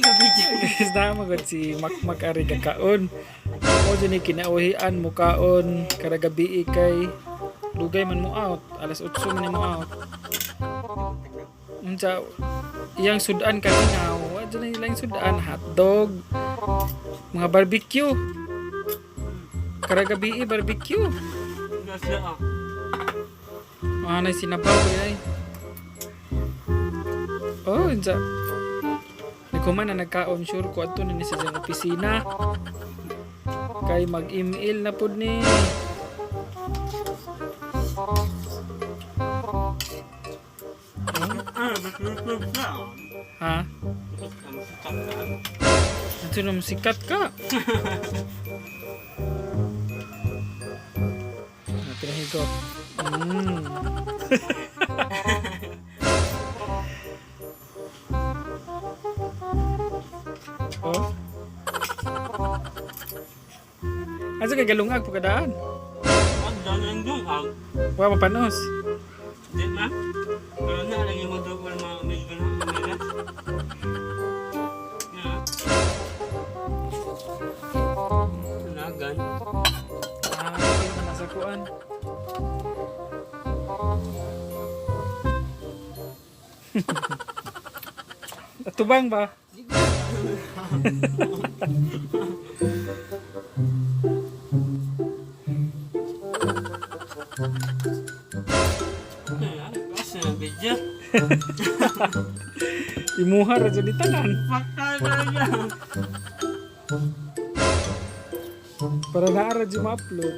Lagi ka video. Guys, na magod si Makmak ari kakaon. Mo jud ni kinauhian mo kaon karagabi kay dugay man mo out, alas 8 man ni mo out. Unsa iyang sudan kalinaw, wa jud na ilang sudan, hotdog, mga barbecue. Karagabi barbecue. Gas na ah. Mga na sinabaw ay. Oh, unsa. Nagkuman na nagkaon, sure ko adto na ni sa iyang opisina. Kay mag-email na pud ni. Ah, matulog na. Ha? Ang sikat ka. Adto na musikat ka. Ah, pinahigot. Oh. Asa kay galungag pagkadaan? Ang dami ng dungag. Wa mapanos. Di ba? Pero na lagi mo doon mga medyo na nila. Yeah. Nagan. Ah, okay naman nasa kuan. Atubang ba? Asa na video? Imuha ra jud tanan. Patay talaga. Para naa ra jud ma-upload.